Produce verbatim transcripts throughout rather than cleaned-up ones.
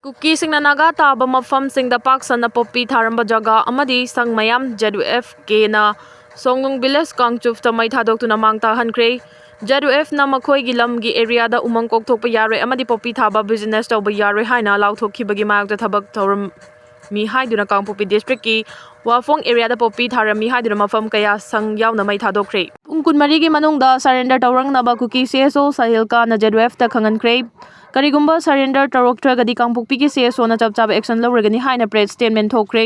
ꯀꯨꯀꯤꯁꯤꯡꯅ ꯅꯥꯒꯥ ꯇꯥꯕ ꯃꯐꯝꯁꯤꯡꯗ ꯄꯥꯛ ꯁꯟꯅ ꯄꯣꯄꯤ ꯊꯥꯔꯝꯕ ꯖꯒꯥ ꯑꯃꯗꯤ ꯁꯪ ꯃꯌꯥꯝ ZUF ꯀꯦꯅ ꯁꯣꯡꯅꯨꯡ ꯚꯤꯂꯦꯖ ꯀꯥꯡꯆꯨꯞꯇ ꯃꯩ ꯊꯥꯗꯣꯛꯇꯨꯅ ꯃꯥꯡ ꯇꯥꯛꯍꯟꯈ꯭ꯔꯦ꯫ ZUFꯅ ꯃꯈꯣꯏꯒꯤ ꯂꯝꯒꯤ ꯑꯦꯔꯤꯌꯥꯗ ꯎꯃꯪ ꯀꯣꯛꯊꯣꯛꯄ ꯌꯥꯔꯣꯏ ꯑꯃꯗꯤ ꯄꯣꯄꯤ ꯊꯥꯕ ꯕꯤꯖꯤꯅꯦꯁ ꯇꯧꯕ ꯌꯥꯔꯣꯏ ꯍꯥꯏꯅ ꯂꯥꯎꯊꯣꯛꯈꯤꯕꯒꯤ ꯃꯥꯌꯣꯛꯇ ꯊꯕꯛ ꯊꯧꯔꯝ ꯃꯤ ꯍꯥꯏꯗꯨꯅ ꯀꯥꯡꯄꯣꯛꯄꯤ ꯗꯤꯁꯇ꯭ꯔꯤꯛꯀꯤ ꯋꯥꯐꯣꯡ ꯑꯦꯔꯤꯌꯥꯗ ꯄꯣꯄꯤ ꯊꯥꯔꯝꯃꯤ ꯍꯥꯏꯗꯨꯅ ꯃꯐꯝ ꯀꯌꯥ ꯁꯪ ꯌꯥꯎꯅ ꯃꯩ ꯊꯥꯗꯣꯛꯈ꯭ꯔꯦ꯫ ꯄꯨꯡ ꯀꯨꯟꯃꯔꯤꯒꯤ ꯃꯅꯨꯡꯗ ꯁꯔꯦꯟꯗꯔ ꯇꯧꯔꯛꯅꯕ ꯀꯨꯀꯤ CSO ꯁꯥꯍꯤꯜ ꯀꯥꯟꯅ ZUFꯇ ꯈꯪꯍꯟꯈ꯭ꯔꯦ꯫ ꯀꯔꯤꯒꯨꯝꯕ ꯁꯔꯦꯟꯗꯔ ꯇꯧꯔꯛꯇ꯭ꯔꯒꯗꯤ ꯀꯥꯡꯄꯣꯛꯄꯤꯒꯤ CSOꯅ ꯆꯞ ꯆꯥꯕ ꯑꯦꯛꯁꯟ ꯂꯧꯔꯒꯅꯤ ꯍꯥꯏꯅ ꯄ꯭ꯔꯦꯁ ꯁ꯭ꯇꯦꯠꯃꯦꯟ ꯊꯣꯛꯈ꯭ꯔꯦ꯫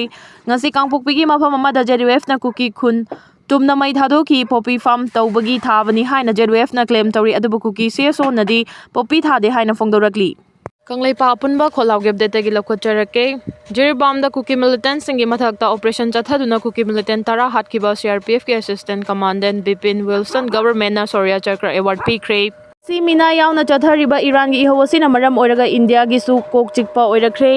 ꯉꯁꯤ ꯀꯥꯡꯄꯣꯛꯄꯤꯒꯤ ꯃꯐꯝ ꯑꯃꯗ ZUFꯅ ꯀꯨꯀꯤ ꯈꯨꯟ ꯇꯨꯝꯅ ꯃꯩ ꯊꯥꯗꯣꯛꯈꯤ꯫ ꯄꯣꯄꯤ ꯐꯥꯔꯝ ꯇꯧꯕꯒꯤ ꯊꯥꯕꯅꯤ ꯍꯥꯏꯅ ZUFꯅ ꯀ꯭ꯂꯦꯝ ꯇꯧꯔꯤ, ꯑꯗꯨꯕꯨ ꯀꯨꯀꯤ CSOꯅꯗꯤ ꯄꯣꯄꯤ ꯊꯥꯗꯦ ꯍꯥꯏꯅ ꯐꯣꯡꯗꯣꯔꯛꯂꯤ꯫ ꯀꯪꯂꯩꯄꯥꯛ ꯑꯄꯨꯟꯕ ꯈꯣꯜꯂꯥꯎꯒꯤ ꯑꯞꯗꯦꯠꯇꯒꯤ ꯂꯧꯈꯠꯆꯔꯛꯀꯦ꯫ ꯖꯤꯔꯤꯕꯥꯝꯗ ꯀꯨꯀꯤ ꯃꯤꯂꯤꯇꯦꯟꯠꯁꯤꯡꯒꯤ ꯃꯊꯛꯇ ꯑꯣꯄꯔꯦꯁꯟ ꯆꯠꯊꯗꯨꯅ ꯀꯨꯀꯤ ꯃꯤꯂꯤꯇꯦꯟꯠ ꯇꯔꯥ ꯍꯥꯠꯈꯤꯕ CRPFꯀꯤ ꯑꯦꯁꯤꯁꯇꯦꯟꯠ ꯀꯃꯥꯟꯗꯦꯟꯠ ꯕꯤꯄꯤꯟ ꯋꯤꯜꯁꯟ ꯒꯕꯔꯃꯦꯟꯠꯅ ꯁꯧꯔꯌ ꯆꯀ꯭ꯔ ꯑꯦꯋꯥꯔꯗ ꯄꯤꯈ꯭ꯔꯦ꯫ ꯃꯤꯁꯤ ꯃꯤꯅꯥ ꯌꯥꯎꯅ ꯆꯠꯊꯔꯤꯕ ꯏꯔꯥꯟꯒꯤ ꯏꯍꯧ ꯑꯁꯤꯅ ꯃꯔꯝ ꯑꯣꯏꯔꯒ ꯏꯟꯗꯤꯌꯥꯒꯤꯁꯨ ꯀꯣꯛ ꯆꯤꯛꯄ ꯑꯣꯏꯔꯛꯈ꯭ꯔꯦ꯫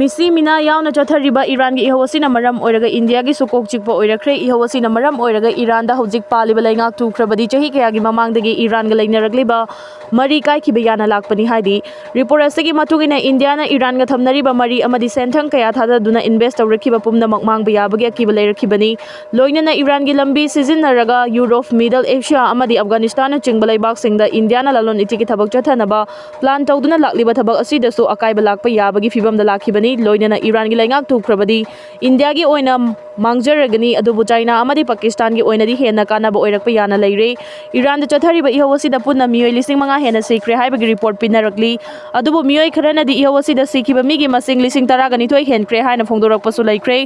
ꯃꯤꯁꯤ ꯃꯤꯅꯥ ꯌꯥꯎꯅ ꯆꯠꯊꯔꯤꯕ ꯏꯔꯥꯟꯒꯤ ꯏꯍꯧ ꯑꯁꯤꯅ ꯃꯔꯝ ꯑꯣꯏꯔꯒ ꯏꯟꯗꯤꯌꯥꯒꯤꯁꯨ ꯀꯣꯛ ꯆꯤꯛꯄ ꯑꯣꯏꯔꯛꯈ꯭ꯔꯦ꯫ ꯏꯍꯧ ꯑꯁꯤꯅ ꯃꯔꯝ ꯑꯣꯏꯔꯒ ꯏꯔꯥꯟꯗ ꯍꯧꯖꯤꯛ ꯄꯥꯜꯂꯤꯕ ꯂꯩꯉꯥꯛ ꯇꯨꯈ꯭ꯔꯕꯗꯤ ꯆꯍꯤ ꯀꯌꯥꯒꯤ ꯃꯃꯥꯡꯗꯒꯤ ꯏꯔꯥꯟꯒ ꯂꯩꯅꯔꯛꯂꯤꯕ ꯃꯔꯤ ꯀꯥꯏꯈꯤꯕ ꯌꯥꯅ ꯂꯥꯛꯄꯅꯤ ꯍꯥꯏꯔꯤ꯫ ꯔꯤꯄꯣꯔꯠ ꯑꯁꯤꯒꯤ ꯃꯇꯨꯡ ꯏꯟꯅ, ꯏꯟꯗꯤꯌꯥꯅ ꯏꯔꯥꯟꯒ ꯊꯝꯅꯔꯤꯕ ꯃꯔꯤ ꯑꯃꯗꯤ ꯁꯦꯟꯊꯪ ꯀꯌꯥ ꯊꯥꯗꯗꯨꯅ ꯏꯟꯚꯦꯁ꯭ꯠ ꯇꯧꯔꯛꯈꯤꯕ ꯄꯨꯝꯅꯃꯛ ꯃꯥꯡꯕ ꯌꯥꯕꯒꯤ ꯑꯀꯤꯕ ꯂꯩꯔꯛꯈꯤꯕꯅꯤ꯫ ꯂꯣꯏꯅꯅ ꯏꯔꯥꯟꯒꯤ ꯂꯝꯕꯤ ꯁꯤꯖꯤꯟꯅꯔꯒ ꯌꯨꯔꯣꯞ, ꯃꯤꯗꯜ ꯑꯦꯁꯤꯌꯥ ꯑꯃꯗꯤ ꯑꯐꯒꯥꯅꯤꯁꯇꯥꯟꯅꯆꯤꯡꯕ ꯂꯩꯕꯥꯛꯁꯤꯡꯗ ꯏꯟꯗꯤꯌꯥꯅ ꯂꯂꯣꯟ ꯏꯇꯤꯛꯀꯤ ꯊꯕꯛ ꯆꯠꯊꯅꯕ ꯄ꯭ꯂꯥꯟ ꯇꯧꯗꯨꯅ ꯂꯥꯛꯂꯤꯕ ꯊꯕꯛ ꯑꯁꯤꯗꯁꯨ ꯑꯀꯥꯏꯕ ꯂꯥꯛꯄ ꯌꯥꯕꯒꯤ ꯐꯤꯚꯝꯗ ꯂꯥꯛꯈꯤꯕꯅꯤ꯫ ꯂꯣꯏꯅꯅ ꯏꯔꯥꯟꯒꯤ ꯂꯩꯉꯥꯛ ꯊꯨꯈ꯭ꯔꯕꯗꯤ ꯏꯟꯗꯤꯌꯥꯒꯤ ꯑꯣꯏꯅ ꯃꯥꯡꯖꯔꯒꯅꯤ, ꯑꯗꯨꯕꯨ ꯆꯥꯏꯅꯥ ꯑꯃꯗꯤ ꯄꯥꯀꯤꯁꯇꯥꯟꯒꯤ ꯑꯣꯏꯅꯗꯤ ꯍꯦꯟꯅ ꯀꯥꯟꯅꯕ ꯑꯣꯏꯔꯛꯄ ꯌꯥꯅ ꯂꯩꯔꯦ꯫ ꯏꯔꯥꯟꯗ ꯆꯠꯊꯔꯤꯕ ꯏꯍꯧ ꯑꯁꯤꯗ ꯄꯨꯟꯅ ꯃꯤꯑꯣꯏ ꯂꯤꯁꯤꯡ ꯃꯉꯥ ꯍꯦꯟꯅ ꯁꯤꯈ꯭ꯔꯦ ꯍꯥꯏꯕꯒꯤ ꯔꯤꯄꯣꯔꯠ ꯄꯤꯅꯔꯛꯂꯤ꯫ ꯑꯗꯨꯕꯨ ꯃꯤꯑꯣꯏ ꯈꯔꯅꯗꯤ ꯏꯍꯧ ꯑꯁꯤꯗ ꯁꯤꯈꯤꯕ ꯃꯤꯒꯤ ꯃꯁꯤꯡ ꯂꯤꯁꯤꯡ ꯇꯔꯥꯒ ꯅꯤꯊꯣꯏ ꯍꯦꯟꯈ꯭ꯔꯦ ꯍꯥꯏꯅ ꯐꯣꯡꯗꯣꯔꯛꯄꯁꯨ ꯂꯩꯈ꯭ꯔꯦ꯫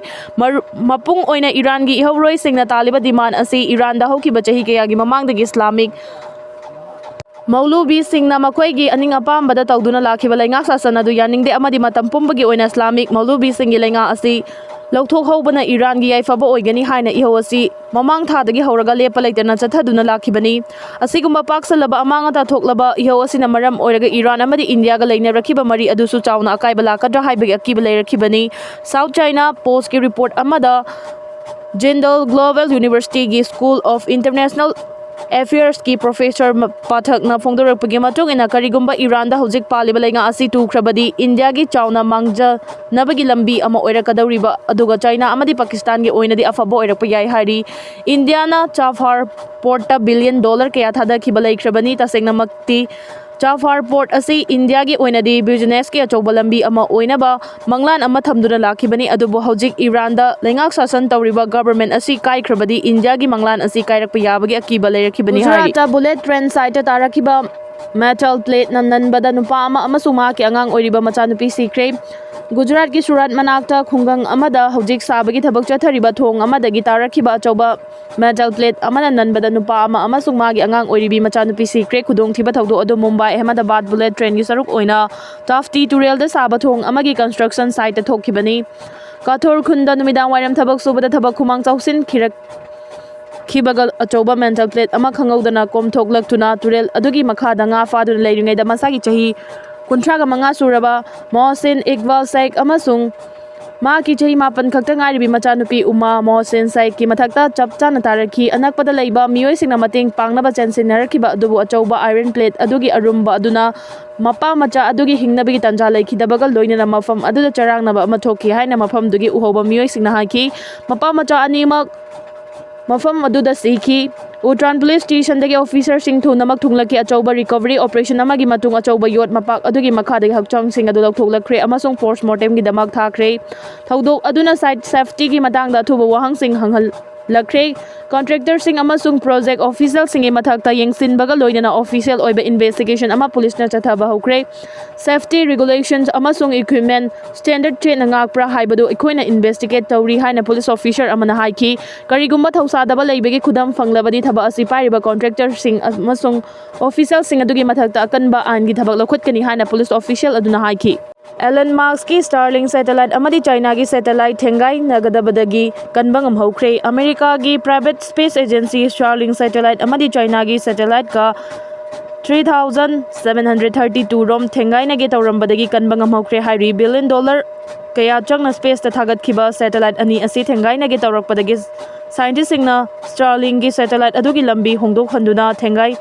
ꯃꯔꯨ-, ꯃꯄꯨꯡ ꯑꯣꯏꯅ ꯏꯔꯥꯟꯒꯤ ꯏꯍꯧꯔꯣꯏꯁꯤꯡꯅ ꯇꯥꯜꯂꯤꯕ ꯗꯤꯃꯥꯟ ꯑꯁꯤ ꯏꯔꯥꯟꯗ ꯍꯧꯈꯤꯕ ꯆꯍꯤ ꯀꯌꯥꯒꯤ ꯃꯃꯥꯡꯗꯒꯤ ꯏꯁꯂꯥꯃꯤꯛ ꯃꯧꯂꯨꯕꯤꯁꯤꯡꯅ ꯃꯈꯣꯏꯒꯤ ꯑꯅꯤꯡ ꯑꯄꯥꯝꯕꯗ ꯇꯧꯗꯨꯅ ꯂꯥꯛꯈꯤꯕ ꯂꯩꯉꯥꯛ ꯁꯥꯁꯟ ꯑꯗꯨ ꯌꯥꯅꯤꯡꯗꯦ ꯑꯃꯗꯤ ꯃꯇꯝ ꯄꯨꯝꯕꯒꯤ ꯑꯣꯏꯅ ꯏꯁꯂꯥꯃꯤꯛ ꯃꯧꯂꯨꯕꯤꯁꯤꯡꯒꯤ ꯂꯩꯉꯥꯛ ꯑꯁꯤ ꯂꯧꯊꯣꯛꯍꯧꯕꯅ ꯏꯔꯥꯟꯒꯤ ꯌꯥꯏꯐꯕ ꯑꯣꯏꯒꯅꯤ ꯍꯥꯏꯅ ꯏꯍꯧ ꯑꯁꯤ ꯃꯃꯥꯡ ꯊꯥꯗꯒꯤ ꯍꯧꯔꯒ ꯂꯦꯞꯄ ꯂꯩꯇꯅ ꯆꯠꯊꯗꯨꯅ ꯂꯥꯛꯈꯤꯕꯅꯤ꯫ ꯑꯁꯤꯒꯨꯝꯕ ꯄꯥꯛꯁꯜꯂꯕ ꯑꯃꯥꯡ ꯑꯇꯥ ꯊꯣꯛꯂꯕ ꯏꯍꯧ ꯑꯁꯤꯅ ꯃꯔꯝ ꯑꯣꯏꯔꯒ ꯏꯔꯥꯟ ꯑꯃꯗꯤ ꯏꯟꯗꯤꯌꯥꯒ ꯂꯩꯅꯔꯛꯈꯤꯕ ꯃꯔꯤ ꯑꯗꯨꯁꯨ ꯆꯥꯎꯅ ꯑꯀꯥꯏꯕ ꯂꯥꯛꯀꯗ꯭ꯔꯥ ꯍꯥꯏꯕꯒꯤ ꯑꯀꯤꯕ ꯂꯩꯔꯛꯈꯤꯕꯅꯤ꯫ ꯁꯥꯎꯠ ꯆꯥꯏꯅꯥ ꯄꯣꯁ꯭ꯠꯀꯤ ꯔꯤꯄꯣꯔꯠ ꯑꯃꯗ ꯖꯤꯟꯗꯜ ꯒ꯭ꯂꯣꯕꯦꯜ ꯌꯨꯅꯤꯚꯔꯁꯤꯇꯤꯒꯤ ꯁ꯭ꯀꯨꯜ ꯑꯣꯐ ꯏꯟꯇꯔꯅꯦꯁꯅꯦꯜ ꯑꯦꯐꯤꯌꯔꯁꯀꯤ ꯄ꯭ꯔꯣꯐꯦꯁꯔ ꯃ- ꯄꯥꯊꯛꯅ ꯐꯣꯡꯗꯣꯔꯛꯄꯒꯤ ꯃꯇꯨꯡ ꯏꯟꯅ, ꯀꯔꯤꯒꯨꯝꯕ ꯏꯔꯥꯟꯗ ꯍꯧꯖꯤꯛ ꯄꯥꯜꯂꯤꯕ ꯂꯩꯉꯥꯛ ꯑꯁꯤ ꯇꯨꯈ꯭ꯔꯕꯗꯤ, ꯏꯟꯗꯤꯌꯥꯒꯤ ꯆꯥꯎꯅ ꯃꯥꯡꯖꯅꯕꯒꯤ ꯂꯝꯕꯤ ꯑꯃ ꯑꯣꯏꯔꯛꯀꯗꯧꯔꯤꯕ, ꯑꯗꯨꯒ ꯆꯥꯏꯅꯥ ꯑꯃꯗꯤ ꯄꯥꯀꯤꯁꯇꯥꯟꯒꯤ ꯑꯣꯏꯅꯗꯤ ꯑꯐꯕ ꯑꯣꯏꯔꯛꯄ ꯌꯥꯏ ꯍꯥꯏꯔꯤ꯫ ꯏꯟꯗꯤꯌꯥꯅ ꯆꯥꯐꯥꯔ ꯄꯣꯔꯠꯇ ꯕꯤꯂꯤꯌꯟ ꯗꯣꯂꯔ ꯀꯌꯥ ꯊꯥꯗꯈꯤꯕ ꯂꯩꯈ꯭ꯔꯕꯅꯤ꯫ ꯇꯁꯦꯡꯅꯃꯛꯇꯤ ꯆꯥꯐꯥꯔ ꯄꯣꯔꯠ ꯑꯁꯤ ꯏꯟꯗꯤꯌꯥꯒꯤ ꯑꯣꯏꯅꯗꯤ ꯕꯤꯖꯤꯅꯦꯁꯀꯤ ꯑꯆꯧꯕ ꯂꯝꯕꯤ ꯑꯃ ꯑꯣꯏꯅꯕ ꯃꯪꯂꯥꯟ ꯑꯃ ꯊꯝꯗꯨꯅ ꯂꯥꯛꯈꯤꯕꯅꯤ, ꯑꯗꯨꯕꯨ ꯍꯧꯖꯤꯛ ꯏꯔꯥꯟꯗ ꯂꯩꯉꯥꯛ ꯁꯥꯁꯟ ꯇꯧꯔꯤꯕ ꯒꯚꯔꯟꯃꯦꯟꯠ ꯑꯁꯤ ꯀꯥꯏꯈ꯭ꯔꯕꯗꯤ ꯏꯟꯗꯤꯌꯥꯒꯤ ꯃꯪꯂꯥꯟ ꯑꯁꯤ ꯀꯥꯏꯔꯛꯄ ꯌꯥꯕꯒꯤ ꯑꯀꯤꯕ ꯂꯩꯔꯛꯈꯤꯕꯅꯤ ꯍꯥꯏꯔꯤ꯫ ꯒꯨꯖꯔꯥꯠꯇ ꯕꯨꯂꯦꯠ ꯇ꯭ꯔꯦꯟ ꯁꯥꯏꯠꯇ ꯇꯥꯔꯛꯈꯤꯕ ꯃꯦꯇꯜ ꯄ꯭ꯂꯦꯠꯅ ꯅꯟꯕꯗ ꯅꯨꯄꯥ ꯑꯃ ꯑꯃꯁꯨꯡ ꯃꯍꯥꯛꯀꯤ ꯑꯉꯥꯡ ꯑꯣꯏꯔꯤꯕ ꯃꯆꯥꯅꯨꯄꯤ ꯁꯤꯈ꯭ꯔꯦ꯫ ꯒꯨꯖꯔꯥꯠꯀꯤ ꯁꯨꯔꯥꯠ ꯃꯅꯥꯛꯇ ꯈꯨꯡꯒꯪ ꯑꯃꯗ ꯍꯧꯖꯤꯛ ꯁꯥꯕꯒꯤ ꯊꯕꯛ ꯆꯠꯊꯔꯤꯕ ꯊꯣꯡ ꯑꯃꯗꯒꯤ ꯇꯥꯔꯛꯈꯤꯕ ꯑꯆꯧꯕ ꯃꯦꯇꯜ ꯄ꯭ꯂꯦꯠ ꯑꯃꯅ ꯅꯟꯕꯗ ꯅꯨꯄꯥ ꯑꯃ ꯑꯃꯁꯨꯡ ꯃꯥꯒꯤ ꯑꯉꯥꯡ ꯑꯣꯏꯔꯤꯕꯤ ꯃꯆꯥꯅꯨꯄꯤ ꯁꯤꯈ꯭ꯔꯦ꯫ ꯈꯨꯗꯣꯡꯊꯤꯕ ꯊꯧꯗꯣꯛ ꯑꯗꯨ ꯃꯨꯝꯕꯥꯏ ꯑꯍꯃꯗꯥꯕꯥꯗ ꯕꯨꯂꯦꯠ ꯇ꯭ꯔꯦꯟꯒꯤ ꯁꯔꯨꯛ ꯑꯣꯏꯅ ꯇꯥꯐꯇꯤ ꯇꯨꯔꯦꯜꯗ ꯁꯥꯕ ꯊꯣꯡ ꯑꯃꯒꯤ ꯀꯟꯁꯇ꯭ꯔꯛꯁꯟ ꯁꯥꯏꯠꯇ ꯊꯣꯛꯈꯤꯕꯅꯤ꯫ ꯀꯥꯊꯣꯔ ꯈꯨꯟꯗ ꯅꯨꯃꯤꯗꯥꯡ ꯋꯥꯏꯔꯝ ꯊꯕꯛ ꯁꯨꯕꯗ ꯊꯕꯛ ꯈꯨꯃꯥꯡ ꯆꯥꯎꯁꯤꯟꯈꯤꯔꯛꯈꯤꯕꯒ ꯑꯆꯧꯕ ꯃꯦꯇꯜ ꯄ꯭ꯂꯦꯠ ꯑꯃ ꯈꯪꯍꯧꯗꯅ ꯀꯣꯝꯊꯣꯛꯂꯛꯇꯨꯅ ꯇꯨꯔꯦꯜ ꯑꯗꯨꯒꯤ ꯃꯈꯥꯗ ꯉꯥ ꯐꯥꯗꯨꯅ ꯂꯩꯔꯤꯉꯩꯗ ꯃꯁꯥꯒꯤ ꯆꯍꯤ ꯀꯨꯟꯊ꯭ꯔꯥꯒ ꯃꯉꯥ ꯁꯨꯔꯕ ꯃꯣꯍꯁꯤꯟ ꯏꯛꯕꯥꯜ ꯁꯦꯈ ꯑꯃꯁꯨꯡ ꯃꯍꯥꯛꯀꯤ ꯆꯍꯤ ꯃꯥꯄꯟ ꯈꯛꯇ ꯉꯥꯏꯔꯤꯕꯤ ꯃꯆꯥꯅꯨꯄꯤ ꯎꯃꯥ ꯃꯣꯍꯁꯤꯟ ꯁꯥꯏꯛꯀꯤ ꯃꯊꯛꯇ ꯆꯞ ꯆꯥꯅ ꯇꯥꯔꯛꯈꯤ꯫ ꯑꯅꯛꯄꯗ ꯂꯩꯕ ꯃꯤꯑꯣꯏꯁꯤꯡꯅ ꯃꯇꯦꯡ ꯄꯥꯡꯅꯕ ꯆꯦꯟꯁꯤꯟꯅꯔꯛꯈꯤꯕ ꯑꯗꯨꯕꯨ ꯑꯆꯧꯕ ꯑꯥꯏꯔꯟ ꯄ꯭ꯂꯦꯠ ꯑꯗꯨꯒꯤ ꯑꯔꯨꯝꯕ ꯑꯗꯨꯅ ꯃꯄꯥ ꯃꯆꯥ ꯑꯗꯨꯒꯤ ꯍꯤꯡꯅꯕꯒꯤ ꯇꯥꯟꯖꯥ ꯂꯩꯈꯤꯗꯕꯒ ꯂꯣꯏꯅꯅ ꯃꯐꯝ ꯑꯗꯨꯗ ꯆꯔꯥꯡꯅꯕ ꯑꯃ ꯊꯣꯛꯈꯤ ꯍꯥꯏꯅ ꯃꯐꯝꯗꯨꯒꯤ ꯎꯍꯧꯕ ꯃꯤꯑꯣꯏꯁꯤꯡꯅ ꯍꯥꯏꯈꯤ꯫ ꯃꯄꯥ ꯃꯆꯥ ꯑꯅꯤꯃꯛ ꯃꯐꯝ ꯑꯗꯨꯗ ꯁꯤꯈꯤ꯫ ꯎꯇ꯭ꯔꯥꯟ ꯄꯨꯂꯤꯁ ꯁ꯭ꯇꯦꯁꯟꯗꯒꯤ ꯑꯣꯐꯤꯁꯔꯁꯤꯡ ꯊꯨꯅꯃꯛ ꯊꯨꯡꯂꯛꯈꯤ꯫ ꯑꯆꯧꯕ ꯔꯤꯀꯣꯚꯔꯤ ꯑꯣꯄꯔꯦꯁꯟ ꯑꯃꯒꯤ ꯃꯇꯨꯡ ꯑꯆꯧꯕ ꯌꯣꯠ ꯃꯄꯥꯛ ꯑꯗꯨꯒꯤ ꯃꯈꯥꯗꯒꯤ ꯍꯛꯆꯥꯡꯁꯤꯡ ꯑꯗꯨ ꯂꯧꯊꯣꯛꯂꯛꯈ꯭ꯔꯦ ꯑꯃꯁꯨꯡ ꯄꯣꯁ꯭ꯠꯃꯣꯔꯇꯦꯝꯒꯤꯗꯃꯛ ꯊꯥꯈ꯭ꯔꯦ꯫ ꯊꯧꯗꯣꯛ ꯑꯗꯨꯅ ꯁꯥꯏꯠ ꯁꯦꯐꯇꯤꯒꯤ ꯃꯇꯥꯡꯗ ꯑꯊꯨꯕ ꯋꯥꯍꯪꯁꯤꯡ ꯍꯪꯍꯜꯂꯛꯈ꯭ꯔꯦ꯫ ꯀꯟꯇ꯭ꯔꯦꯛꯇꯔꯁꯤꯡ ꯑꯃꯁꯨꯡ ꯄ꯭ꯔꯣꯖꯦꯛ ꯑꯣꯐꯤꯁꯤꯌꯦꯜꯁꯤꯡꯒꯤ ꯃꯊꯛꯇ ꯌꯦꯡꯁꯤꯟꯕꯒ ꯂꯣꯏꯅꯅ ꯑꯣꯐꯤꯁꯤꯌꯦꯜ ꯑꯣꯏꯕ ꯏꯟꯚꯦꯁꯇꯤꯒꯦꯁꯟ ꯑꯃ ꯄꯨꯂꯤꯁꯅ ꯆꯠꯊꯕ ꯍꯧꯈ꯭ꯔꯦ꯫ ꯁꯦꯐꯇꯤ ꯔꯤꯒꯨꯂꯦꯁꯟ ꯑꯃꯁꯨꯡ ꯏꯀ꯭ꯋꯤꯞꯃꯦꯟꯠ ꯁ꯭ꯇꯦꯟꯗꯔꯗ ꯆꯦꯠꯅ ꯉꯥꯛꯄ꯭ꯔꯥ ꯍꯥꯏꯕꯗꯨ ꯑꯩꯈꯣꯏꯅ ꯏꯟꯚꯦꯁꯇꯤꯒꯦꯠ ꯇꯧꯔꯤ ꯍꯥꯏꯅ ꯄꯨꯂꯤꯁ ꯑꯣꯐꯤꯁꯔ ꯑꯃꯅ ꯍꯥꯏꯈꯤ꯫ ꯀꯔꯤꯒꯨꯝꯕ ꯊꯧꯁꯥꯗꯕ ꯂꯩꯕꯒꯤ ꯈꯨꯗꯝ ꯐꯪꯂꯕꯗꯤ, ꯊꯕꯛ ꯑꯁꯤ ꯄꯥꯏꯔꯤꯕ ꯀꯟꯇ꯭ꯔꯦꯛꯇꯔꯁꯤꯡ ꯑꯃꯁꯨꯡ ꯑꯣꯐꯤꯁꯤꯌꯦꯜꯁꯤꯡ ꯑꯗꯨꯒꯤ ꯃꯊꯛꯇ ꯑꯀꯟꯕ ꯑꯥꯏꯟꯒꯤ ꯊꯕꯛ ꯂꯧꯈꯠꯀꯅꯤ ꯍꯥꯏꯅ ꯄꯨꯂꯤꯁ ꯑꯣꯐꯤꯁꯤꯌꯦꯜ ꯑꯗꯨꯅ ꯍꯥꯏꯈꯤ꯫ ꯑꯦꯂꯟ ꯃꯥꯁ꯭ꯀꯀꯤ ꯁ꯭ꯇꯥꯔꯂꯤꯡ ꯁꯦꯇꯦꯂꯥꯏꯠ ꯑꯃꯗꯤ ꯆꯥꯏꯅꯥꯒꯤ ꯁꯦꯇꯦꯂꯥꯏꯠ ꯊꯦꯡꯒꯥꯏꯅꯒꯗꯕꯗꯒꯤ ꯀꯟꯕ ꯉꯝꯍꯧꯈ꯭ꯔꯦ꯫ ꯑꯃꯦꯔꯤꯀꯥꯒꯤ private space agency Starlink satellite ꯑꯃꯗꯤ ꯆꯥꯏꯅꯥꯒꯤ ꯁꯦꯇꯦꯂꯥꯏꯠꯀ three thousand seven hundred thirty two ꯔꯣꯝ ꯊꯦꯡꯒꯥꯏꯅꯒꯦ ꯇꯧꯔꯝꯕꯗꯒꯤ ꯀꯟꯕ ꯉꯝꯍꯧꯈ꯭ꯔꯦ ꯍꯥꯏꯔꯤ꯫ ꯕꯤꯂꯤꯌꯟ ꯗꯣꯂꯔ ꯀꯌꯥ ꯆꯪꯅ ꯁ꯭ꯄꯦꯁꯇ ꯊꯥꯒꯠꯈꯤꯕ ꯁꯦꯇꯦꯂꯥꯏꯠ ꯑꯅꯤ ꯑꯁꯤ ꯊꯦꯡꯒꯥꯏꯅꯒꯦ ꯇꯧꯔꯛꯄꯗꯒꯤ Scientistꯁꯤꯡꯅ Starlinkꯀꯤ satellite ꯑꯗꯨꯒꯤ ꯂꯝꯕꯤ ꯍꯣꯡꯗꯣꯛꯍꯟꯗꯨꯅ ꯊꯦꯡꯒꯥꯏ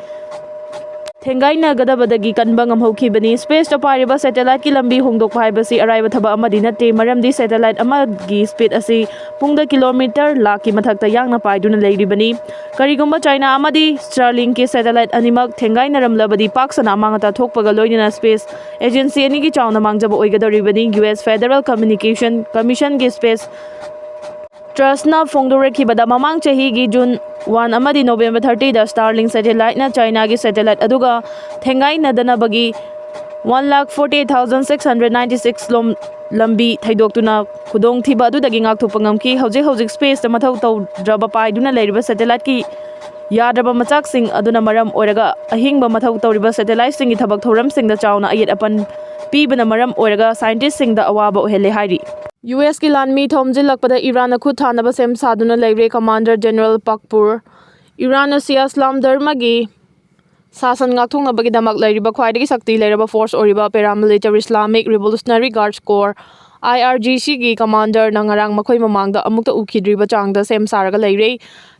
ꯊꯦꯡꯒꯥꯏꯅꯒꯗꯕꯗꯒꯤ ꯀꯟꯕ ꯉꯝꯍꯧꯈꯤꯕꯅꯤ꯫ Spaceꯇ ꯄꯥꯏꯔꯤꯕ satelliteꯀꯤ ꯂꯝꯕꯤ ꯍꯣꯡꯗꯣꯛꯄ ꯍꯥꯏꯕꯁꯤ ꯑꯔꯥꯏꯕ ꯊꯕꯛ ꯑꯃꯗꯤ ꯅꯠꯇꯦ, ꯃꯔꯝꯗꯤ satellite ꯑꯃꯒꯤ speed ꯑꯁꯤ ꯄꯨꯡꯗ kilometre ꯂꯥꯛꯀꯤ ꯃꯊꯛꯇ ꯌꯥꯡꯅ ꯄꯥꯏꯗꯨꯅ ꯂꯩꯔꯤꯕꯅꯤ꯫ ꯀꯔꯤꯒꯨꯝꯕ China ꯑꯃꯗꯤ Starlinkꯀꯤ satellite ꯑꯅꯤꯃꯛ ꯊꯦꯡꯒꯥꯏꯅꯔꯝꯂꯕꯗꯤ ꯄꯥꯛ ꯁꯟꯅ ꯑꯃꯥꯡ ꯑꯇꯥ ꯊꯣꯛꯄꯒ ꯂꯣꯏꯅꯅ space agency ꯑꯅꯤꯒꯤ ꯆꯥꯎꯅ ꯃꯥꯡꯖꯕ ꯑꯣꯏꯒꯗꯧꯔꯤꯕꯅꯤ꯫ U S Federal Communication Commissionꯒꯤ Space Trustꯅ ꯐꯣꯡꯗꯣꯔꯛꯈꯤꯕꯗ, ꯃꯃꯥꯡ ꯆꯍꯤꯒꯤ June one ꯑꯃꯗꯤ November thirtyꯗ Starlink satelliteꯅ Chinaꯒꯤ satellite ꯑꯗꯨꯒ ꯊꯦꯡꯒꯥꯏꯅꯗꯅꯕꯒꯤ one lakh forty eight thousand six hundred ninety six ꯂꯣꯝ ꯂꯝꯕꯤ ꯊꯩꯗꯣꯛꯇꯨꯅ ꯈꯨꯗꯣꯡꯊꯤꯕ ꯑꯗꯨꯗꯒꯤ ꯉꯥꯛꯊꯣꯛꯄ ꯉꯝꯈꯤ꯫ ꯍꯧꯖꯤꯛ ꯍꯧꯖꯤꯛ spaceꯇ ꯃꯊꯧ ꯇꯧꯗ꯭ꯔꯕ ꯄꯥꯏꯗꯨꯅ ꯂꯩꯔꯤꯕ satelliteꯀꯤ ꯌꯥꯗ꯭ꯔꯕ ꯃꯆꯥꯛꯁꯤꯡ ꯑꯗꯨꯅ ꯃꯔꯝ ꯑꯣꯏꯔꯒ ꯑꯍꯤꯡꯕ ꯃꯊꯧ ꯇꯧꯔꯤꯕ satelliteꯁꯤꯡꯒꯤ ꯊꯕꯛ ꯊꯧꯔꯝꯁꯤꯡꯗ ꯆꯥꯎꯅ ꯑꯌꯦꯠ ꯑꯄꯟ ꯄꯤꯕꯅ ꯃꯔꯝ ꯑꯣꯏꯔꯒ scientistꯁꯤꯡꯗ ꯑꯋꯥꯕ ꯑꯣꯏꯍꯜꯂꯦ ꯍꯥꯏꯔꯤ꯫ U S ꯀꯤ ꯂꯥꯟꯃꯤ ꯊꯣꯝꯖꯤꯜꯂꯛꯄꯗ ꯏꯔꯥꯟꯅ ꯈꯨꯠ ꯊꯥꯅꯕ ꯁꯦꯝ ꯁꯥꯗꯨꯅ ꯂꯩꯔꯦ꯫ Commander General ꯄꯥꯛꯄꯨꯔ ꯏꯔꯥꯟꯅ ꯁꯤꯌꯥ ꯏꯁꯂꯥꯝ ꯙꯔꯃꯒꯤ ꯁꯥꯁꯟ ꯉꯥꯛꯊꯣꯛꯅꯕꯒꯤꯗꯃꯛ ꯂꯩꯔꯤꯕ ꯈ꯭ꯋꯥꯏꯗꯒꯤ ꯁꯛꯇꯤ ꯂꯩꯔꯕ force ꯑꯣꯏꯔꯤꯕ Paramilitary Islamic Revolutionary Guards Corps, I R G Cꯒꯤ commanderꯅ ꯉꯔꯥꯡ ꯃꯈꯣꯏ ꯃꯃꯥꯡꯗ ꯑꯃꯨꯛꯇ ꯎꯈꯤꯗ꯭ꯔꯤꯕ ꯆꯥꯡꯗ ꯁꯦꯝ ꯁꯥꯔꯒ ꯂꯩꯔꯦ꯫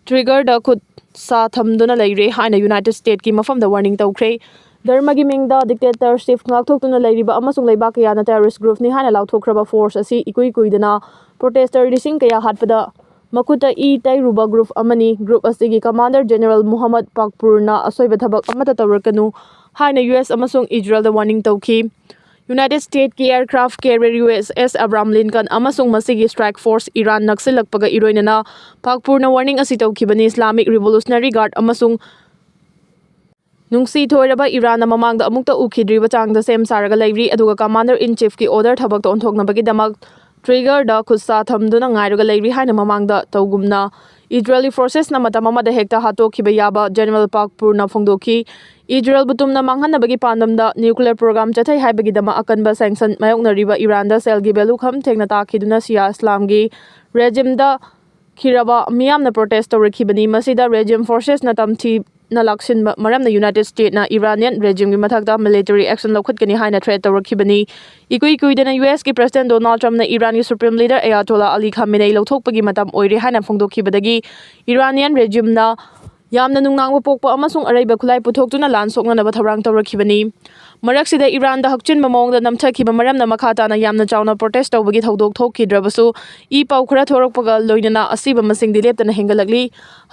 Triggerꯗ ꯈꯨꯠ ꯁꯥ ꯊꯝꯗꯨꯅ ꯂꯩꯔꯦ ꯍꯥꯏꯅ United Statesꯀꯤ ꯃꯐꯝꯗ warning ꯇꯧꯈ꯭ꯔꯦ꯫ ꯙꯔꯃꯒꯤ ꯃꯤꯡꯗ dictatorship ꯉꯥꯛꯊꯣꯛꯇꯨꯅ ꯂꯩꯔꯤꯕ ꯑꯃꯁꯨꯡ ꯂꯩꯕꯥꯛ ꯀꯌꯥꯅ terrorist groupꯅꯤ ꯍꯥꯏꯅ ꯂꯥꯎꯊꯣꯛꯈ꯭ꯔꯕ force ꯑꯁꯤ ꯏꯀꯨꯏ ꯀꯨꯏꯗꯅ protester ꯂꯤꯁꯤꯡ ꯀꯌꯥ ꯍꯥꯠꯄꯗ ꯃꯈꯨꯠꯇ ꯏ ꯇꯩꯔꯨꯕ group ꯑꯃꯅꯤ꯫ Group ꯑꯁꯤꯒꯤ commander General Muhammad ꯄꯥꯛꯄꯨꯔꯅ ꯑꯁꯣꯏꯕ ꯊꯕꯛ ꯑꯃꯠꯇ ꯇꯧꯔꯛꯀꯅꯨ ꯍꯥꯏꯅ U S ꯑꯃꯁꯨꯡ Israelꯗ warning ꯇꯧꯈꯤ꯫ United Statesꯀꯤ aircraft carrier U S S Abraham Lincoln ꯑꯃꯁꯨꯡ ꯃꯁꯤꯒꯤ strike force ꯏꯔꯥꯟ ꯅꯛꯁꯤꯜꯂꯛꯄꯒ ꯏꯔꯣꯏꯅꯅ ꯄꯥꯛꯄꯨꯔꯅ warning ꯑꯁꯤ ꯇꯧꯈꯤꯕꯅꯤ꯫ Islamic Revolutionary Guard ꯑꯃꯁꯨꯡ ꯅꯨꯡꯁꯤ ꯊꯣꯏꯔꯕ ꯏꯔꯥꯟꯅ ꯃꯃꯥꯡꯗ ꯑꯃꯨꯛꯇ ꯎꯈꯤꯗ꯭ꯔꯤꯕ ꯆꯥꯡꯗ ꯁꯦꯝ ꯁꯥꯔꯒ ꯂꯩꯔꯤ, ꯑꯗꯨꯒ commander in chiefꯀꯤ order ꯊꯕꯛꯇ ꯑꯣꯟꯊꯣꯛꯅꯕꯒꯤꯗꯃꯛ triggerꯗ ꯈꯨꯠ ꯁꯥ ꯊꯝꯗꯨꯅ ꯉꯥꯏꯔꯒ ꯂꯩꯔꯤ ꯍꯥꯏꯅ ꯃꯃꯥꯡꯗ ꯇꯧꯒꯨꯝꯅ Israeli forcesꯅ ꯃꯇꯝ ꯑꯃꯗ ꯍꯦꯛꯇ ꯍꯥꯠꯇꯣꯛꯈꯤꯕ ꯌꯥꯕ General ꯄꯥꯛꯄꯨꯔꯅ ꯐꯣꯡꯗꯣꯛꯈꯤ꯫ Israelꯕꯨ ꯇꯨꯝꯅ ꯃꯥꯡꯍꯟꯅꯕꯒꯤ ꯄꯥꯟꯗꯝꯗ nuclear program ꯆꯠꯊꯩ ꯍꯥꯏꯕꯒꯤꯗꯃꯛ ꯑꯀꯟꯕ sanction ꯃꯥꯌꯣꯛꯅꯔꯤꯕ ꯏꯔꯥꯟꯗ ꯁꯦꯜꯒꯤ value ꯈꯝ ꯊꯦꯡꯅ ꯇꯥꯈꯤꯗꯨꯅ ꯁꯤꯌꯥ ꯏꯁꯂꯥꯝꯒꯤ regimeꯗ ꯈꯤꯔꯕ ꯃꯤꯌꯥꯝꯅ protest ꯇꯧꯔꯛꯈꯤꯕꯅꯤ꯫ ꯃꯁꯤꯗ regime forcesꯅ ꯇꯝꯊꯤ ꯅ ꯂꯥꯛꯁꯤꯟꯕ ꯃꯔꯝꯅ United States ꯅ Iranian regime ꯒꯤ ꯃꯊꯛꯇ military action ꯂꯧꯈꯠꯀꯅꯤ ꯍꯥꯏꯅ threat ꯇꯧꯔꯛꯈꯤꯕꯅꯤ꯫ ꯏꯀꯨꯏ ꯀꯨꯏꯗꯅ U S ꯀꯤ President Donald Trump ꯅ ꯏꯔꯥꯟꯒꯤ Supreme Leader Ayatollah Ali Khamenei ꯂꯧꯊꯣꯛꯄꯒꯤ ꯃꯇꯝ ꯑꯣꯏꯔꯦ ꯍꯥꯏꯅ ꯐꯣꯡꯗꯣꯛꯈꯤꯕꯗꯒꯤ Iranian regime ꯅ ꯌꯥꯝꯅ ꯅꯨꯡꯅꯥꯡꯕ ꯄꯣꯛꯄ ꯑꯃꯁꯨꯡ ꯑꯔꯩꯕ ꯈꯨꯠꯂꯥꯏ ꯄꯨꯊꯣꯛꯇꯨꯅ ꯂꯥꯟ ꯁꯣꯛꯅꯅꯕ ꯊꯧꯔꯥꯡ ꯇꯧꯔꯛꯈꯤꯕꯅꯤ꯫ ꯃꯔꯛꯁꯤꯗ ꯏꯔꯥꯟꯗ ꯍꯛꯆꯤꯟꯕ ꯃꯑꯣꯡꯗ ꯅꯝꯊꯈꯤꯕ ꯃꯔꯝꯅ ꯃꯈꯥ ꯇꯥꯅ ꯌꯥꯝꯅ ꯆꯥꯎꯅ protest ꯇꯧꯕꯒꯤ ꯊꯧꯗꯣꯛ ꯊꯣꯛꯈꯤꯗ꯭ꯔꯕꯁꯨ, ꯏ ꯄꯥꯎ ꯈꯔ ꯊꯣꯔꯛꯄꯒ ꯂꯣꯏꯅꯅ ꯑꯁꯤꯕ ꯃꯁꯤꯡꯗꯤ ꯂꯦꯞꯇꯅ ꯍꯦꯟꯒꯠꯂꯛꯂꯤ꯫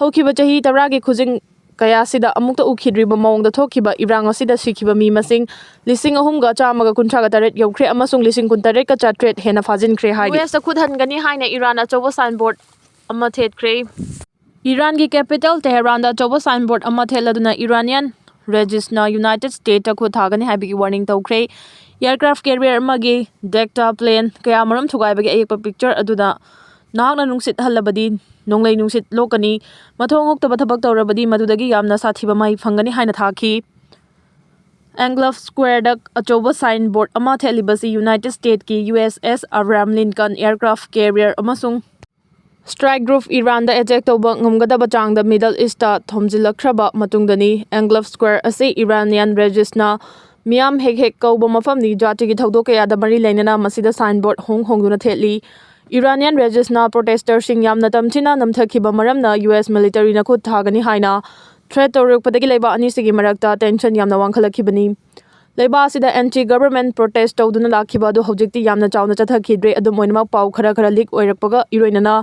ꯍꯧꯈꯤꯕ ꯆꯍꯤ ꯇꯔꯥꯒꯤ ꯈꯨꯖꯤꯡ ꯀꯌꯥꯁꯤꯗ ꯑꯃꯨꯛꯇ ꯎꯈꯤꯗ꯭ꯔꯤꯕ ꯃꯑꯣꯡꯗ ꯊꯣꯛꯈꯤꯕ ꯏꯔꯥꯡ ꯑꯁꯤꯗ ꯁꯤꯈꯤꯕ ꯃꯤ ꯃꯁꯤꯡ ꯂꯤꯁꯤꯡ ꯑꯍꯨꯝꯒ ꯆꯥꯝꯃꯒ ꯀꯨꯟꯊ꯭ꯔꯥꯒ ꯇꯔꯦꯠ ꯌꯧꯈ꯭ꯔꯦ ꯑꯃꯁꯨꯡ ꯂꯤꯁꯤꯡ ꯀꯨꯟꯇꯔꯦꯠꯀ ꯆꯥꯇ꯭ꯔꯦꯠ ꯍꯦꯟꯅ ꯐꯥꯖꯤꯟꯈ꯭ꯔꯦ ꯍꯥꯏꯔꯤ꯫ U S ꯇ ꯈꯨꯠ ꯍꯟꯒꯅꯤ ꯍꯥꯏꯅ ꯏꯔꯥꯟ ꯑꯆꯧꯕ signboard ꯑꯃ ꯊꯦꯠꯈ꯭ꯔꯦ꯫ ꯏꯔꯥꯟꯒꯤ capital ꯇꯦꯍꯔꯥꯟꯗ ꯑꯆꯧꯕ signboard ꯑꯃ ꯊꯦꯠꯂꯗꯨꯅ Iranian regime ꯅ United States ꯇ ꯈꯨꯠ ꯊꯥꯒꯅꯤ ꯍꯥꯏꯕꯒꯤ warning ꯇꯧꯈ꯭ꯔꯦ꯫ Aircraft carrier ꯑꯃꯒꯤ deck ꯇ plane ꯀꯌꯥꯃꯔꯨꯝ ꯊꯨꯒꯥꯏꯕꯒꯤ ꯑꯌꯦꯛꯄ picture ꯑꯗꯨꯗ ꯅꯍꯥꯛꯅ ꯅꯨꯡꯁꯤꯠ ꯍꯜꯂꯕꯗꯤ ꯅꯣꯡꯂꯩ ꯅꯨꯡꯁꯤꯠ ꯂꯣꯛꯀꯅꯤ꯫ ꯃꯊꯣꯡ ꯍꯨꯛꯇꯕ ꯊꯕꯛ ꯇꯧꯔꯕꯗꯤ ꯃꯗꯨꯗꯒꯤ ꯌꯥꯝꯅ ꯁꯥꯊꯤꯕ ꯃꯍꯩ ꯐꯪꯒꯅꯤ ꯍꯥꯏꯅ ꯊꯥꯈꯤ꯫ Enclave Square ꯗ ꯑꯆꯧꯕ signboard ꯑꯃ ꯊꯦꯠꯂꯤꯕꯁꯤ United States ꯀꯤ U S S Abraham Lincoln aircraft carrier ꯑꯃꯁꯨꯡ strike group ꯏꯔꯥꯟꯗ attack ꯇꯧꯕ ꯉꯝꯒꯗꯕ ꯆꯥꯡꯗ Middle East ꯇ ꯊꯣꯝꯖꯤꯜꯂꯛꯈ꯭ꯔꯕ ꯃꯇꯨꯡꯗꯅꯤ꯫ Enclave Square ꯑꯁꯤ Iranian regime ꯅ ꯃꯤꯌꯥꯝ ꯍꯦꯛ ꯍꯦꯛ ꯀꯧꯕ ꯃꯐꯝꯅꯤ꯫ ꯖꯥꯇꯤꯒꯤ ꯊꯧꯗꯣꯛ ꯀꯌꯥꯗ ꯃꯔꯤ ꯂꯩꯅꯅ ꯃꯁꯤꯗ signboard ꯍꯣꯡ ꯍꯣꯡꯗꯨꯅ ꯊꯦꯠꯂꯤ꯫ Iranian regime ꯅ protester ꯁꯤꯡ ꯌꯥꯝꯅ ꯇꯝꯊꯤꯅ ꯅꯝꯊꯈꯤꯕ ꯃꯔꯝꯅ U S military ꯅ ꯈꯨꯠ ꯊꯥꯒꯅꯤ ꯍꯥꯏꯅ threat ꯇꯧꯔꯛꯄꯗꯒꯤ ꯂꯩꯕꯥꯛ ꯑꯅꯤꯁꯤꯒꯤ ꯃꯔꯛꯇ tension ꯌꯥꯝꯅ ꯋꯥꯡꯈꯠꯂꯛꯈꯤꯕꯅꯤ꯫ ꯂꯩꯕꯥꯛ ꯑꯁꯤꯗ anti government protest ꯇꯧꯗꯨꯅ ꯂꯥꯛꯈꯤꯕ ꯑꯗꯨ ꯍꯧꯖꯤꯛꯇꯤ ꯌꯥꯝꯅ ꯆꯥꯎꯅ ꯆꯠꯊꯈꯤꯗ꯭ꯔꯦ꯫ ꯑꯗꯨꯝ ꯑꯣꯏꯅꯃꯛ, ꯄꯥꯎ ꯈꯔ ꯈꯔ leak ꯑꯣꯏꯔꯛꯄꯒ ꯏꯔꯣꯏꯅꯅ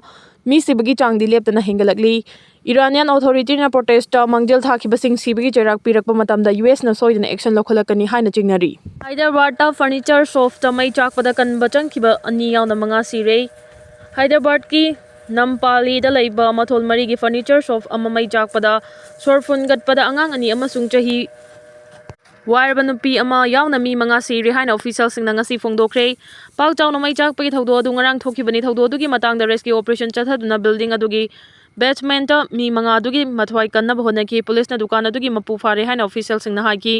ꯃꯤ ꯁꯤꯕꯒꯤ ꯆꯥꯡꯗꯤ ꯂꯦꯞꯇꯅ ꯍꯦꯟꯒꯠꯂꯛꯂꯤ꯫ Iranian authority ꯅ protest ꯇ ꯃꯥꯡꯖꯤꯜ ꯊꯥꯈꯤꯕꯁꯤꯡ ꯁꯤꯕꯒꯤ ꯆꯩꯔꯥꯛ ꯄꯤꯔꯛꯄ ꯃꯇꯝꯗ U S ꯅ ꯁꯣꯏꯗꯅ action ꯂꯧꯈꯠꯂꯛꯀꯅꯤ ꯍꯥꯏꯅ ꯆꯤꯡꯅꯔꯤ꯫ ꯍꯥꯏꯗ꯭ꯔꯕꯥꯗꯇ furniture shop ꯇ ꯃꯩ ꯆꯥꯛꯄꯗ ꯀꯟꯕ ꯆꯪꯈꯤꯕ ꯑꯅꯤ ꯌꯥꯎꯅ ꯃꯉꯥ ꯁꯤꯔꯦ꯫ ꯍꯥꯏꯗ꯭ꯔꯕꯥꯗꯀꯤ ꯅꯝꯄꯥꯂꯤꯗ ꯂꯩꯕ ꯃꯊꯣꯜ ꯃꯔꯤꯒꯤ furniture shop ꯑꯃ ꯃꯩ ꯆꯥꯛꯄꯗ ꯁꯣꯔ ꯐꯨꯟꯒꯠꯄꯗ ꯑꯉꯥꯡ ꯑꯅꯤ ꯑꯃꯁꯨꯡ ꯆꯍꯤ ꯋꯥꯏꯔꯕ ꯅꯨꯄꯤ ꯑꯃ ꯌꯥꯎꯅ ꯃꯤ ꯃꯉꯥ ꯁꯤꯔꯦ ꯍꯥꯏꯅ official ꯁꯤꯡꯅ ꯉꯁꯤ ꯐꯣꯡꯗꯣꯛꯈ꯭ꯔꯦ꯫ ꯄꯥꯛ ꯆꯥꯎꯅ ꯃꯩ ꯆꯥꯛꯄꯒꯤ ꯊꯧꯗꯣꯛ ꯑꯗꯨ ꯉꯔꯥꯡ ꯊꯣꯛꯈꯤꯕꯅꯤ꯫ ꯊꯧꯗꯣꯛ ꯑꯗꯨꯒꯤ ꯃꯇꯥꯡꯗ rescue operation ꯆꯠꯊꯗꯨꯅ building ꯑꯗꯨꯒꯤ basement ꯇ ꯃꯤ ꯃꯉꯥ ꯑꯗꯨꯒꯤ ꯃꯊ꯭ꯋꯥꯏ ꯀꯟꯅꯕ ꯍꯣꯠꯅꯈꯤ꯫ Police ꯅ ꯗꯨꯀꯥꯟ ꯑꯗꯨꯒꯤ ꯃꯄꯨ ꯐꯥꯔꯦ ꯍꯥꯏꯅ official ꯁꯤꯡꯅ ꯍꯥꯏꯈꯤ꯫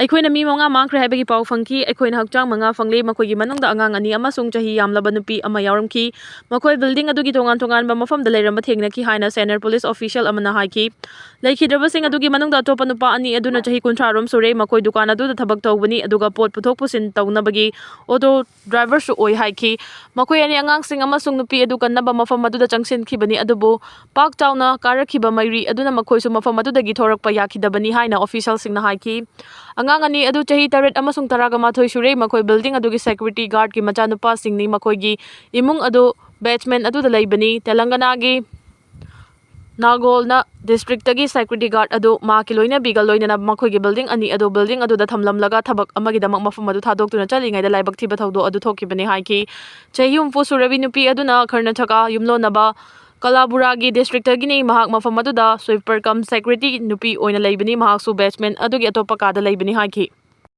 ꯑꯩꯈꯣꯏꯅ ꯃꯤ ꯃꯉꯥ ꯃꯥꯡꯈ꯭ꯔꯦ ꯍꯥꯏꯕꯒꯤ ꯄꯥꯎ ꯐꯪꯈꯤ꯫ ꯑꯩꯈꯣꯏꯅ ꯍꯛꯆꯥꯡ ꯃꯉꯥ ꯐꯪꯂꯦ꯫ ꯃꯈꯣꯏꯒꯤ ꯃꯅꯨꯡꯗ ꯑꯉꯥꯡ ꯑꯅꯤ ꯑꯃꯁꯨꯡ ꯆꯍꯤ ꯌꯥꯝꯂꯕ ꯅꯨꯄꯤ ꯑꯃ ꯌꯥꯎꯔꯝꯈꯤ꯫ ꯃꯈꯣꯏ building ꯑꯗꯨꯒꯤ ꯇꯣꯉꯥꯟ ꯇꯣꯉꯥꯟꯕ ꯃꯐꯝꯗ ꯂꯩꯔꯝꯕ ꯊꯦꯡꯅꯈꯤ ꯍꯥꯏꯅ ꯁꯦꯅꯔ police official ꯑꯃꯅ ꯍꯥꯏꯈꯤ꯫ ꯂꯩꯈꯤꯗ꯭ꯔꯕꯁꯤꯡ ꯑꯗꯨꯒꯤ ꯃꯅꯨꯡꯗ ꯑꯇꯣꯞꯄ ꯅꯨꯄꯥ ꯑꯅꯤ ꯑꯗꯨꯅ ꯆꯍꯤ ꯀꯨꯟꯊ꯭ꯔꯥ ꯔꯣꯝ ꯁꯨꯔꯦ꯫ ꯃꯈꯣꯏ ꯗꯨꯀꯥꯟ ꯑꯗꯨꯗ ꯊꯕꯛ ꯇꯧꯕꯅꯤ, ꯑꯗꯨꯒ ꯄꯣꯠ ꯄꯨꯊꯣꯛ ꯄꯨꯁꯤꯟ ꯇꯧꯅꯕꯒꯤ auto driverꯁꯨ ꯑꯣꯏ ꯍꯥꯏꯈꯤ꯫ ꯃꯈꯣꯏ ꯑꯅꯤ ꯑꯉꯥꯡꯁꯤꯡ ꯑꯃꯁꯨꯡ ꯅꯨꯄꯤ ꯑꯗꯨ ꯀꯟꯅꯕ ꯃꯐꯝ ꯑꯗꯨꯗ ꯆꯪꯁꯤꯟꯈꯤꯕꯅꯤ, ꯑꯗꯨꯕꯨ ꯄꯥꯛ ꯆꯥꯎꯅ ꯀꯥꯔꯛꯈꯤꯕ ꯃꯩꯔꯤ ꯑꯗꯨꯅ ꯃꯈꯣꯏꯁꯨ ꯃꯐꯝ ꯑꯗꯨꯗꯒꯤ ꯊꯣꯔꯛꯄ ꯌꯥꯈꯤꯗꯕꯅꯤ ꯍꯥꯏꯅ officialꯁꯤꯡꯅ ꯍꯥꯏꯈꯤ꯫ ꯑꯉꯥꯡ ꯑꯅꯤ ꯑꯗꯨ ꯆꯍꯤ ꯇꯔꯦꯠ ꯑꯃꯁꯨꯡ ꯇꯔꯥꯃꯥꯊꯣꯏ ꯁꯨꯔꯦ꯫ ꯃꯈꯣꯏ building ꯑꯗꯨꯒꯤ security guardꯀꯤ ꯃꯆꯥꯅꯨꯄꯥꯁꯤꯡꯅꯤ꯫ ꯃꯈꯣꯏꯒꯤ ꯏꯃꯨꯡ ꯑꯗꯨ basement ꯑꯗꯨꯗ ꯂꯩꯕꯅꯤ꯫ ꯇꯦꯂꯪꯒꯅꯥꯒꯤ ꯅꯥꯒꯣꯜꯅ districtꯇꯒꯤ security guard ꯑꯗꯨ ꯃꯍꯥꯛꯀꯤ ꯂꯣꯏꯅꯕꯤꯒ ꯂꯣꯏꯅꯅ ꯃꯈꯣꯏꯒꯤ building ꯑꯅꯤ ꯑꯗꯨ building ꯑꯗꯨꯗ ꯊꯝꯂꯝꯂꯒ ꯊꯕꯛ ꯑꯃꯒꯤꯗꯃꯛ ꯃꯐꯝ ꯑꯗꯨ ꯊꯥꯗꯣꯛꯇꯨꯅ ꯆꯠꯂꯤꯉꯩꯗ ꯂꯥꯏꯕꯛ ꯊꯤꯕ ꯊꯧꯗꯣꯛ ꯑꯗꯨ ꯊꯣꯛꯈꯤꯕꯅꯤ ꯍꯥꯏꯈꯤ꯫ ꯆꯍꯤ ꯍꯨꯝꯐꯨ ꯁꯨꯔꯕꯤ ꯅꯨꯄꯤ ꯑꯗꯨꯅ ꯀꯔꯅꯥꯇꯀꯥ ꯌꯨꯝꯂꯣꯟꯅꯕ ꯀꯂꯥꯕꯨꯔꯥꯒꯤ districtꯇꯒꯤꯅꯤ꯫ ꯃꯍꯥꯛ ꯃꯐꯝ ꯑꯗꯨꯗ sweeper cum security ꯅꯨꯄꯤ ꯑꯣꯏꯅ ꯂꯩꯕꯅꯤ꯫ ꯃꯍꯥꯛꯁꯨ basement ꯑꯗꯨꯒꯤ ꯑꯇꯣꯞꯄ ꯀꯥꯗ ꯂꯩꯕꯅꯤ ꯍꯥꯏꯈꯤ꯫